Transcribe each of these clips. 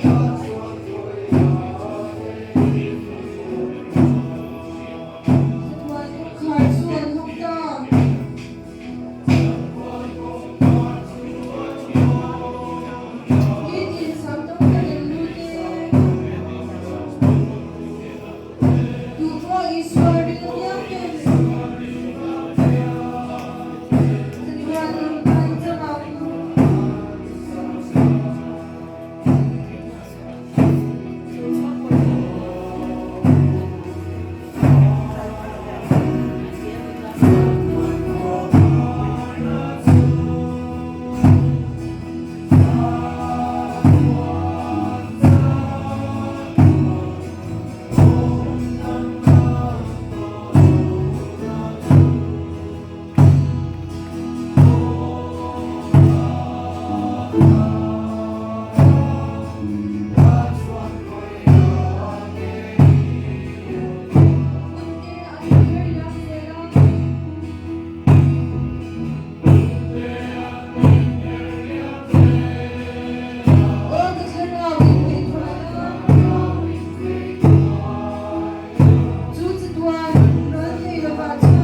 Chatuan kawngkhar chu an hawng ta. Nitin sam tam tak an lut e. Tupawh Isua ring apiang ten. Chatuan nunna an chang ang. Hunte a inher liam zel a. Aw ka thlarau in hei thuai a. Chu chatuan ral thei lovah chuan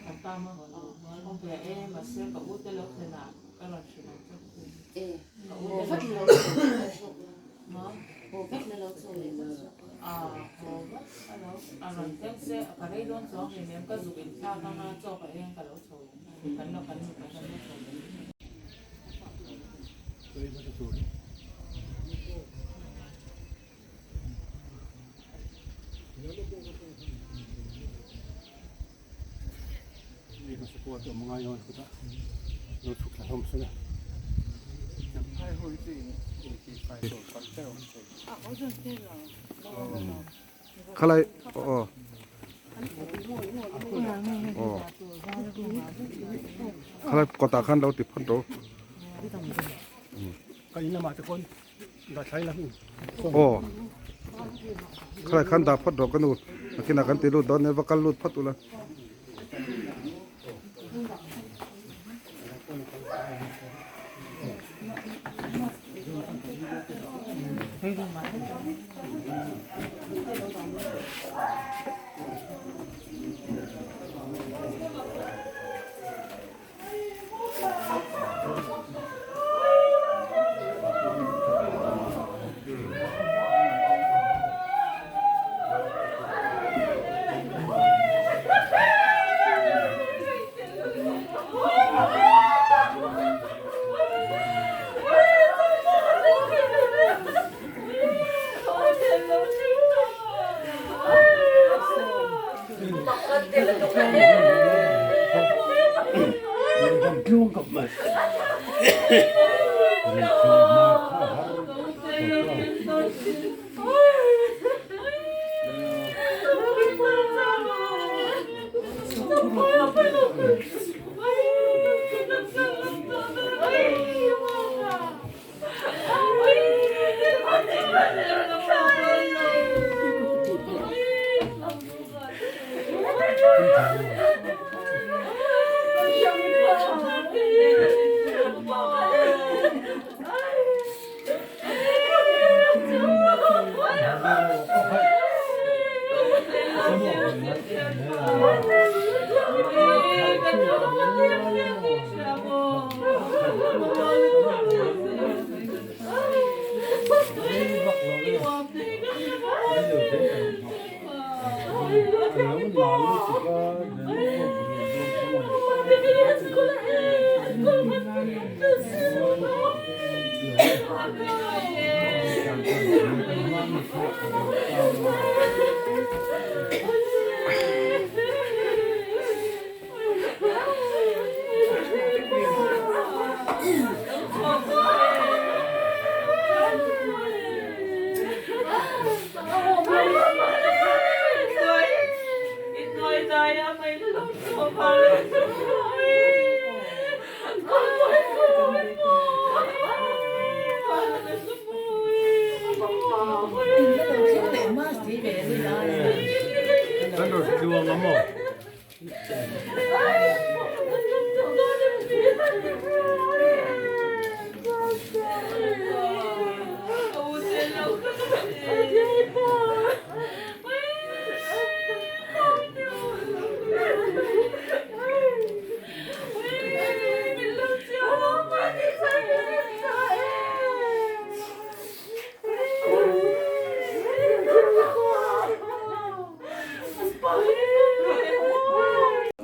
i tan hun a la awm e. Khalai aw aw khalai kawtah khan lo ti phawt rawh aw khalai khan dah phawt rawh ka nu nakinah kan ti lut dawn nia va kal lut phawt ula.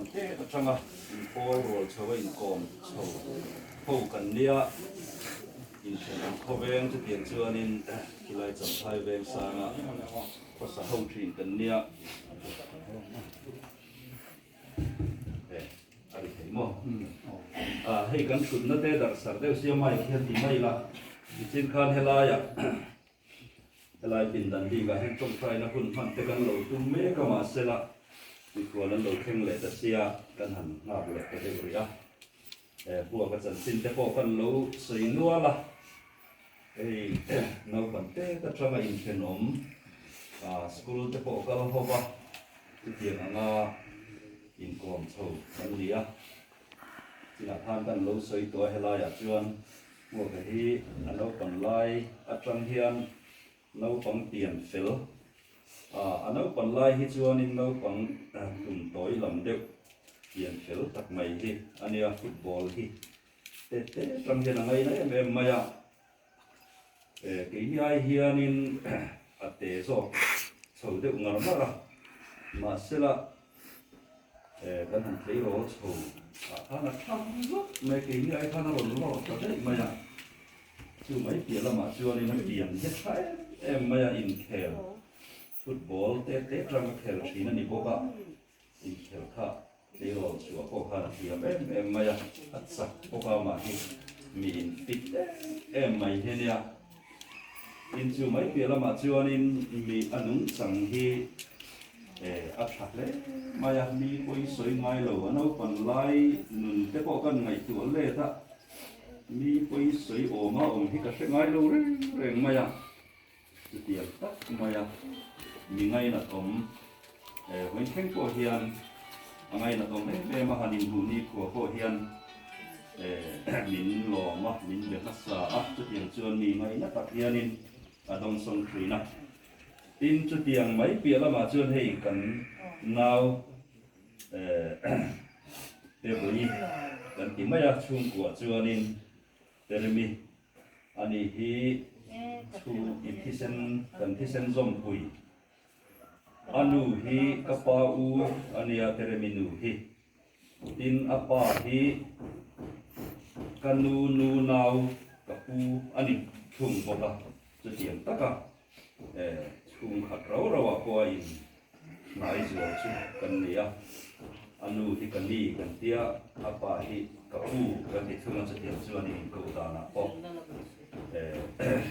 Te atanga inpawl rual chho a inkawm chho ho kan nia inthen ang khawveng chutiang chuanin khilai Champhai veng sanga khawsa ho thin kan nia e a ri thei maw hei kan thutna te darh sarh deuh sia mic hian ti mai ila nichin khan helaiah Helai pindan bikah hian tawngtaina hun hman te kan lo tum mek a, mahsela mikhual an lo thleng leh ta sia kan han nghak leh ta deuh rih a. Buaka chanchin te pawh kan lo sawi nual a, hei naupang te atanga inthenawm school te pawh kal ho va, chutiang anga inkawm chho kan ni a. Chinah khan kan lo sawi tawh a helaiah chuan Hmuaka hi a naupang lai atang hian naupang pian fel a, a naupan lai hi chuanin naupang tum tawi lam deuh pian fel tak mai hi a nia, football hi te te atang hian a ngaina em em mai a, keini ai hianin a te zawk chho deuh ngar ngar a, mahsela Kan han tleirawl chho ah khan a thlang vak mai keini ai khan a rawn lawr ta daih mai a, chu mai piah lamah chuanin a pian hi tha em em mai a, inkhel football te te tang a khel thin a ni bawk a, inkhel kha tleirawl chhuah pawh khan a thiam em em mai a, a chak bawk a mah hi mi in fit em em mai hi a nia, tin chu mai piah lamah chuanin mi a nungchang hi. A tha hle mai a, mi pawi sawi ngai lo, a naupan lai nun te pawh kan ngaihtuah let a, mi pawi sawi awma awm hi ka hre ngai lo reng reng mai a, chutiang tak mai a, mi ngainat awm vawi thleng pawh hian a ngainat awm em em a, han inhmuh nikhua pawh hian min lawm a, min be hmasa a, chutiang chuan mi ngaina tak hianin a dawngsawng thin a. Tin, chutiang mai piah lamah chuan hei kan nau Tebui kan ti mai a, chhungkuah chuanin Teremi a ni hi chhu i thisen kan thisen zawmpui a nu hi ka pa u a nia Teremi nu hi. Tin, a pa hi ka nu nu nau ka pu a ni thung bawk a, chutiang taka chhungkhat rau rauah pawh a in hnai zual chu kan nei a. A nu hi ka ni kan tia, a pa hi ka pu kan ti thung a, chutiang chuan in inkoh danah pawh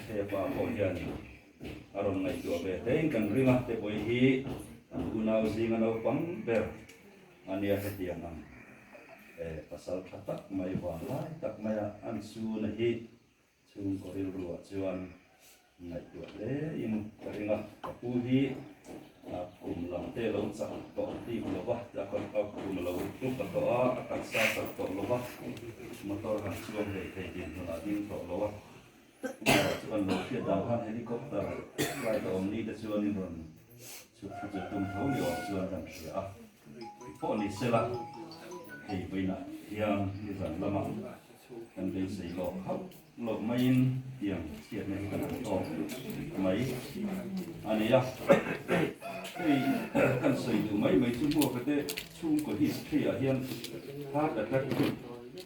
he pa pawh hianin a rawn ngaihtuah ve hlein kan ring a, Tebawii hi an unau zinga naupang ber a nia hetiang ang pasal tha tak mai vanlai tak maia an chhuna hi Chhungkaw rilruah chuan ngaihtuah hle in ka ring a, ka pu hi kum lam te lo chak tawh bik lo va, a kum a lo upa tawh a, a taksa chak tawh lo va, motor han chuang hlei thei dinhmunah a ding tawh lo a, chuan lo hriat dan khan helicopter flight a awm ni te chuan in rawn chhuk thu chu tum tho ni awm chuan kan hria a, pawh ni sela hei vawiinah hian nizan lamah Kan beisei lawk hauh loh maiin tiang chhiatna hi kan han tawk mai a ni a. Hei kan sawi duh mai mai chu hmuaka te chhungkaw history ah hian heart attack chu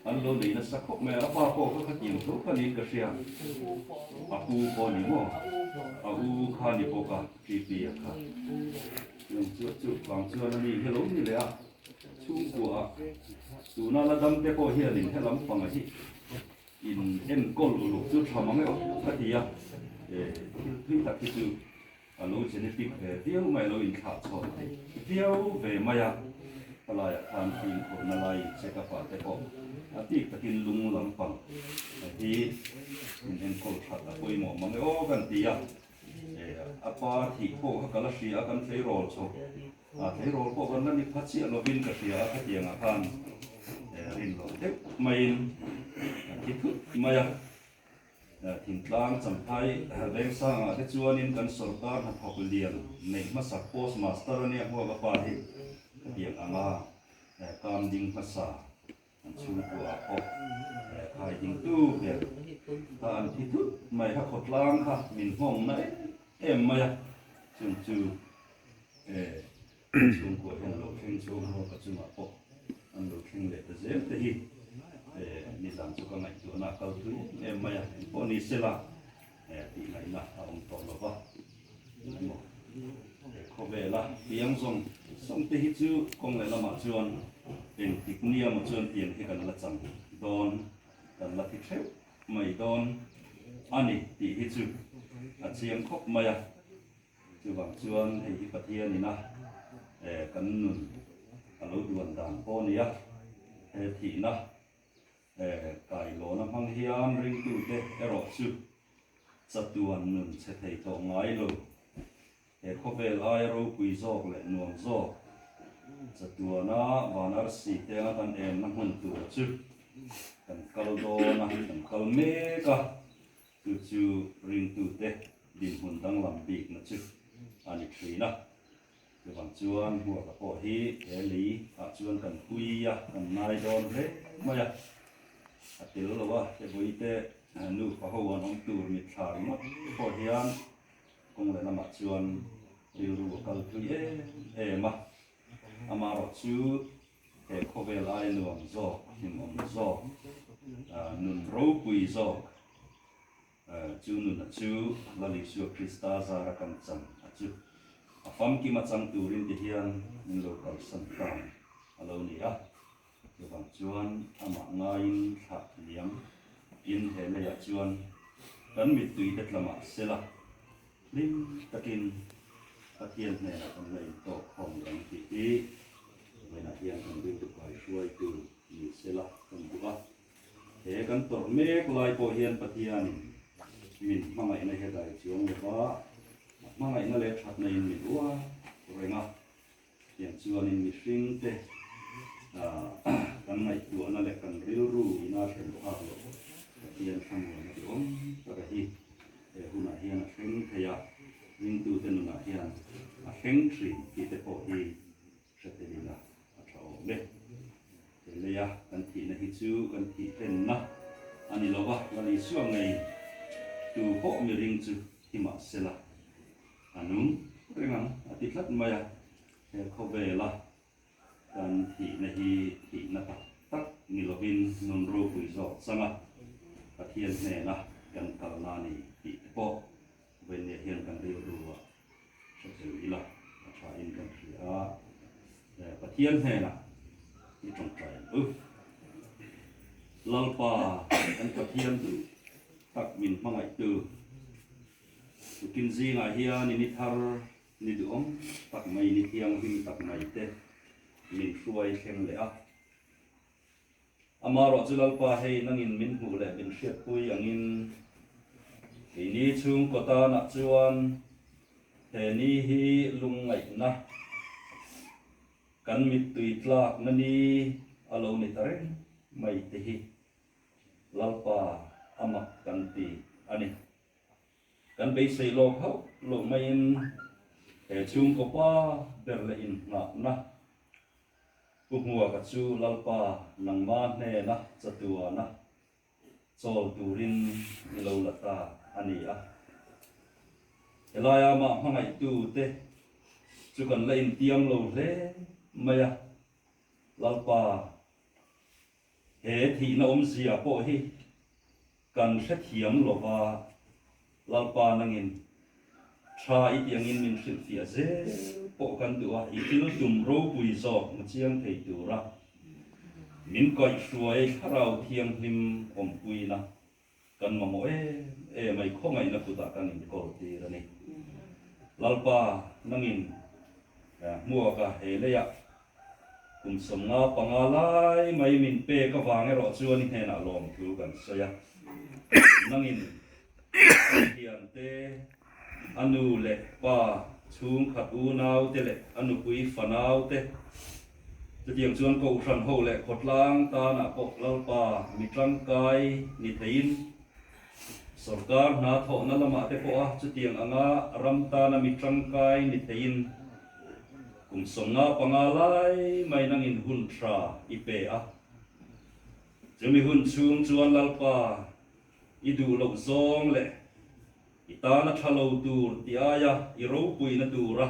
an lo nei nasa khawp mai a, a pa pawh kha khatiang tho kha niin ka hria, a pu pawh a ni maw, a u kha a ni bawk a, TP a kha. Chu chu vang chuan a ni hi lo ni leh a. Chhungkua tuna la dam te pawh hianin he lampanga hi in enkawl uluk chu tha mang emaw ka ti a, thil thui tak hi chu a lo genetic ve viau mai, a lo inthlah chhawn thei viau ve mai a, helaiah khan fimkhurna lai check up ah te pawh a bik takin lung lampang hi in enkawl that a pawimawh mang emaw kan ti a, a pa thih pawh kha ka la hria a, kan tleirawl chho. A tleirawl pawh kan la ni pha chiah lovin ka hria a, khatiangah khan rin loh deuh maiin a thi thut mai a. Thingtlang Champhai Vengsangah te chuanin kan sawrkar hnathawk lian neih hmasak Post Master a nia hmuak a pa hi khatiang anga kam ding hmasa an chhungkuaah pawh khai dingtu ber kha an thi thut mai kha khawtlang kha min nghawng na em em mai a, chung chu chhungkua hian a lo thleng chhung ho ka chungah pawh an lo thleng leh ta zel te hi nizan chu ka ngaihtuahna a kal thui em em mai a, engpawh ni sela tih ngaihna a awm tawh lo va, engemaw he khawvela piang zawng zawng te hi chu kawng leh lamah chuan engtik nia maw chuan pian hi kan la chang dawn, kan la thi theuh mai dawn a ni tih hi chu a chiang khawp mai a. Chuvang chuan hei hi Pathianin a kan nun a lo duan dan pawh a ni a, he thihna Kailawna hmang hian ringtute erawh chu chatuan nun chhe thei tawh ngai lo. He khawvel aia ropui zawk leh nuam zawk chatuana van arsi tenga kan emna hmun tur chu kan kal dawn a, kan kal mek a, chu chu ringtute dinhmun danglam bikna chu a ni thin a. Chuvang chuan Hmuaka pawh hi he lei ah chuan kan pui a, kan ngai dawn hle mai a. A tel lo a, he vawi te nufa ho an awm tur mitthla ringawt pawh hian kawng leh lamah chuan rilru a kal thui em em a. Amaherawh chu he khawvel ai nuam zawk, hlimawm zawk, nun ropui zawk, Chu nuna chu Lal Isua Krista zara kan chan a chu a famkim a chang turin ti hian min lo kalsan ta a lo ni a. Chuvang chuan amah ngaiin thlah liam in he leiah chuan kan mittui te tlamah sela hlim takin Pathian hnenah kan la intawk khawm leh ang tih hi vawiinah hian kan rilru kaihruaitu ni sela kan duh a. He kan tawrh mek lai pawh hian Pathianin min hmangaihna hi a dai chuang lo va, a hmangaihna leh thatna in min uar reng a. Tiang chuanin mihringte kan ngaihtuahna leh kan rilru ina thlen phak loh Pathian thlamuan a ti awm tak a hi he hunah hian a thleng thei a, ringtute nunah hian a thleng thin tih te pawh hi Hre tel ila a tha awm e. He leia kan thihna hi chu kan thih hlenna a ni lova, Lal Isua ngei tu pawh miring chu thi mah sela a nung reng ang a ti tlat mai a. He khawvela kan thihna hi thihna tak tak ni lovin nun ropui zawk changa Pathian hnena kan kalna a ni tih te pawh Vawinia hian kan rilru a hre tel ila a tha in kan hria a, Pathian hnenah I tawngtai ang u. Lalpa kan Pathian duh tak min hmangaihtu tukin zingah hian i ni thar ni duhawm tak mai ni thianghlim tak mai te min hruai thleng leh a. Amarawh chu Lalpa hei nangin min hmuh leh min hriatpui angin keini chhungkaw tanah chuan he ni hi lungngaihna kan mittui tlakna ni a lo ni ta reng mai te hi Lalpa a mak kan ti a ni. Kan beisei lawk hauh loh maiin he chhungkaw pa ber leh inngahna Pu Hmuaka chu Lalpa nangma hnena chatuana chawl turin i lo la ta a ni a. Helaia mah hmangaihtute chu kan la intiam lo hle mai a, Lalpa he thihna awmzia pawh hi Kan hrethiam lova, Lalpa nangin tha i tih angin min hrilhfiah zel pawh kan duh a, i thil tum ropui zawk hmu chiang thei tura min kaihhruai Thlarau Thianghlim awmpuina kan mamawh em em a, i khawngaihna kutah kan inkawl tir a ni. Lalpa nangin hmuaka he leiah Kum 55 lai mai min pek avang erawh chuan i hnenah lawmthu kan sawi a. Nangin a thiante, a nu leh pa, chhungkhat unaute leh a nupui fanaute, chutiang chuan kohhran ho leh khawtlang tanah pawh Lalpa mi tangkai ni theiin sorkar hna thawhna lamah te pawha chutiang anga ram tana mi tangkai ni theiin Kum 55 lai mai nangin hun tha i pe a. Chumi hun chhung chuan Lalpa i duh loh zawng leh i tana tha lo tur ti aia i ropuina tura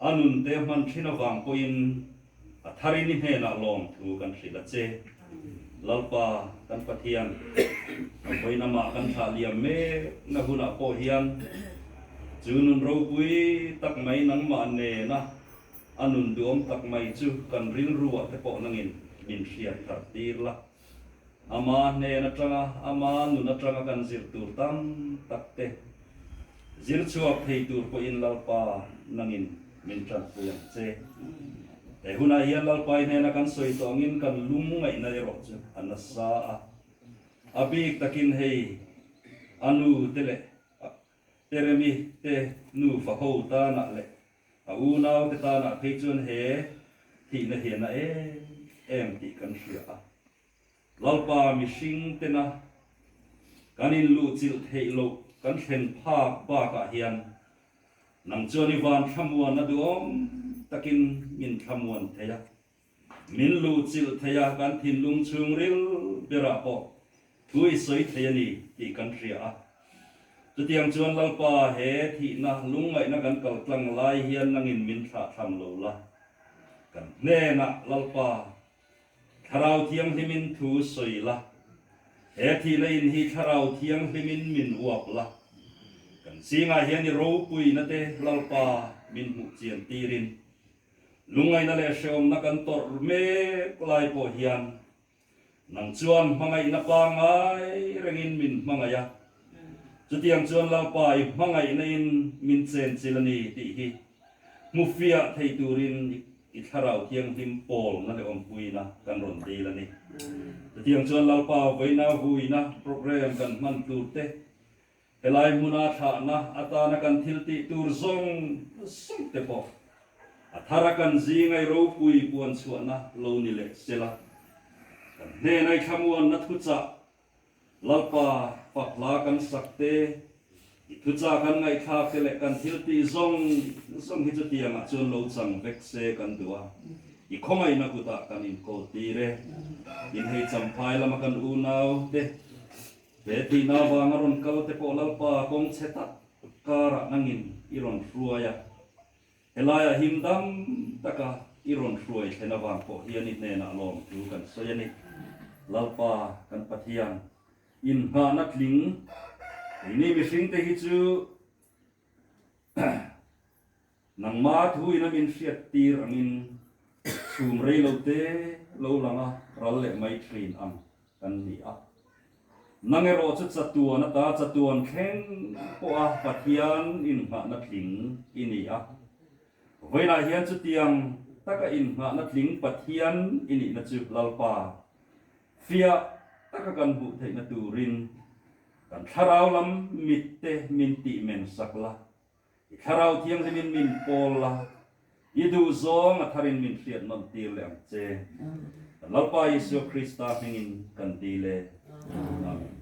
a nunte hman thin avang pawhin a tharin i hnenah lawmthu kan hrilh a che. Lalpa kan Pathian, a vawiin amah kan thlah liam mekna hunah pawh hian chu nun ropui tak mai nangmah nena a nun duhawm tak mai chu kan rilruah te pawh nangin min hriat thar tir la. Ama hnen atanga, ama nun atanga kan zir tur tam tak te zir chhuak thei tur pawhin Lalpa nangin min tanpui ang che. He hunah hian Lalpai hnena kan sawi tawh angin kan lung ngaihna erawh chu a nasa a. A bik takin hei a nu te leh Teremi te nufa ho tanah leh a unau te tanah phei chuan he thihna hian a em em tih kan hria a. Lalpa mihring tena kan inluhchilh theih loh kan thlen phak bakah hian Nang chuan i van thlamuan a duhawm takin min thlamuan thei a, min luhchilh thei a, kan thinlung chhungril berah pawh thu i sawi thei a ni tih kan hria a. Chutiang chuan Lalpa he thihna lungngaihna kan kal tlang lai hian nangin min thlahthlam lo la, kan hnenah Lalpa Thlarau Thianghlimin thu sawi la, he thihna in hi Thlarau Thianghlimin min uap la, kan zingah hian i ropuina te Lalpa min hmuh chian tirin lungngaihna leh hrehawmna kan tawrh mek lai pawh hian nang chuan hmangaihna pangngai rengin min hmangaih a, chutiang chuan Lalpa i hmangaihna in min chenchilh a ni tih hi hmufiah thei turin I Thlarau Thianghlim pawlna leh awmpuina kan rawn dil a ni. Chutiang chuan Lalpa vawiina vuina program kan hman tur te, helai hmuna thlahna atana kan thil tih tur zawng zawng te pawh a thara kan zinga i ropui puan chhuahna lo ni leh sela, kan hnena i thlamuanna thuchah Lalpa fak hla kan sak te, i thucha kan ngaihthlak te leh kan thil tih zawng zawng hi chutiangah chuan lo chang vek se kan duh a, i khawngaihna kutah kan inkawl tir e. Tin hei Champhai lama kan unau te, he thihna avanga rawn kal te pawh Lalpa kawng chhe tak karah nangin i rawn hruai a, Helaiah him dam taka i rawn hruai thlen avang pawh hian i hnenah lawmthu kan sawi a ni. Lalpa kan Pathian, inngahna tling keini mihringte hi chu nangma thuin a min hriattir angin. Chhum rei lo te lo lang a, ral leh mai thin ang kan ni a. Nang erawh chu chatuan ata chatuan thleng pawha Pathian inngahna tling i ni a. Vawiinah hian chutiang taka inngahna tling Pathian i nihna chu Lalpa fiah taka kan hmuh theihna turin kan thlarau lam mitte min tih men sak la. I Thlarau Thianghlimin min pawl la, i duh zawng a tharin min hriat nawn tir leh ang che. Kan Lalpa Isua Krista hmingin kan dil e. Amen.